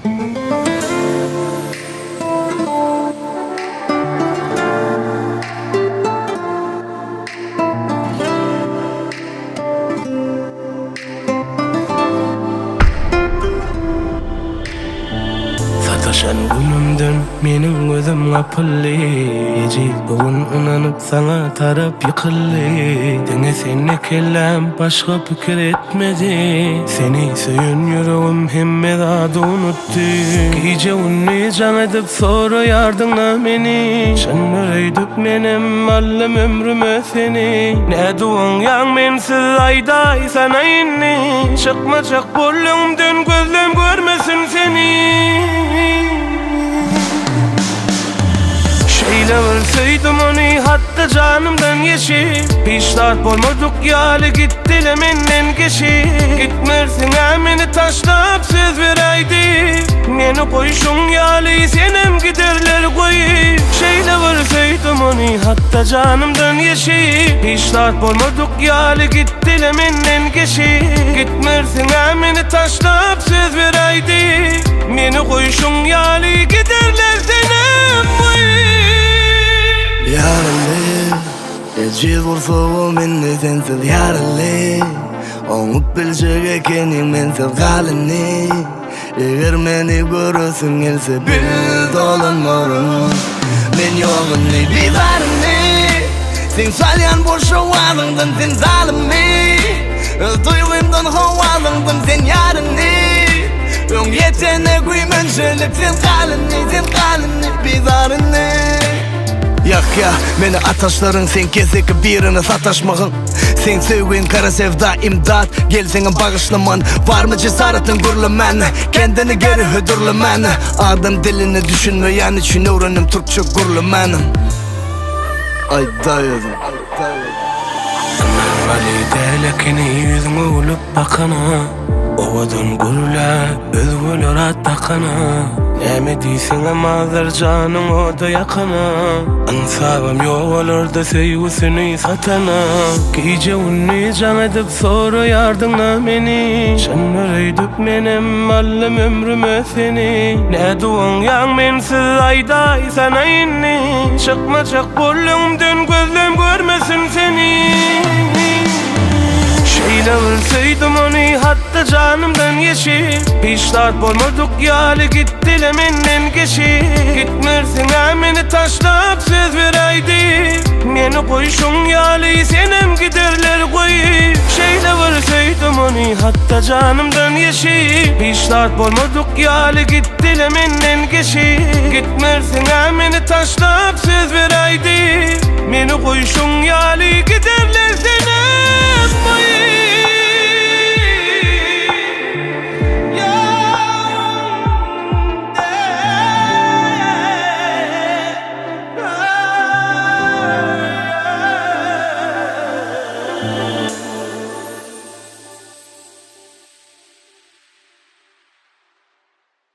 Sataşan günümden meniň gözüm gapyldy Ejiz bu gün ynanyp saňa tarap ýykyldy Diňe sende kelläm başga pikir etmedi Seni söýen ýüregim hemme zady unutdy Gije gündiz jaň edip soraýardyňa meni Çyndyr öýdüp menem aldym ömrüme seni Nädip oňýaň mensiz aýdaýsana indi Çykmajak bol öňümden gözlem görmesin seni Şeýle bir söýdüm ony hatda janymdan geçip Hiç zat bolmadyk ýaly gitdile menden geçip Gitmersiňä meni taşlap söz beräýdi Meni goýşuň ýaly senem giderler goýup Şeýle bir söýdüm ony hatda janymdan geçip Hiç zat bolmadyk ýaly gitdile menden geçip Gitmersiňä meni taşlap söz beräýdi Meni goýşuň ýaly giderler senem goýup. Ýaraly, ejiz gursagym indi sensiz ýaraly Oňup biljek ekeniň mensiz galyny Eger meni göresiň gelse bil dolanmaryn Men ýok indi bizaryny Seň salýan boş owazyňdan sen zalymmy Öz duýgymdan howazyňdan sen ýaryny Öň ýetene güýmenjelik sen galyny sen galyny bizaryny Ýakýa meni ataşlaryň sen keseki birine sataşmagyň Seň söýgüň gara sewda imdat Gelseňem bagyşlaman Barmy jesaratyň gürlemän Kendini geri hödürlemän Adam diline düşünmeýän üçin öwrendim türkçe gürlemän Aýdaý özüň. Ynanmaly däl ekeni ýüzüňe gülüp bakana Owadan gürläp özgeler at dakana Näme diýseňem azar janyň oda ýakana Ynsabam ýok olarda söýgüsini satana Gije gündiz jaň edip soraýardyňa meni Çyndyr öýdüp menem aldym ömrüme seni Nädip oňýaň mensiz aýdaýsana indi Çykmajak bol öňümden gözlem görmesin seni Şeýle bir söýdüm ony hatda janymdan geçip Hiç zat bolmadyk ýaly gitdile menden geçip Gitmersiň-ä meni taşlap söz beräýdi Meni goýşuň ýaly senem giderler goýup Şeýle bir söýdüm ony hatda janymdan geçip Hiç zat bolmadyk ýaly gitdile menden geçip Gitmersiň-ä meni taşlap söz beräýdi Meni goýşuň ýaly.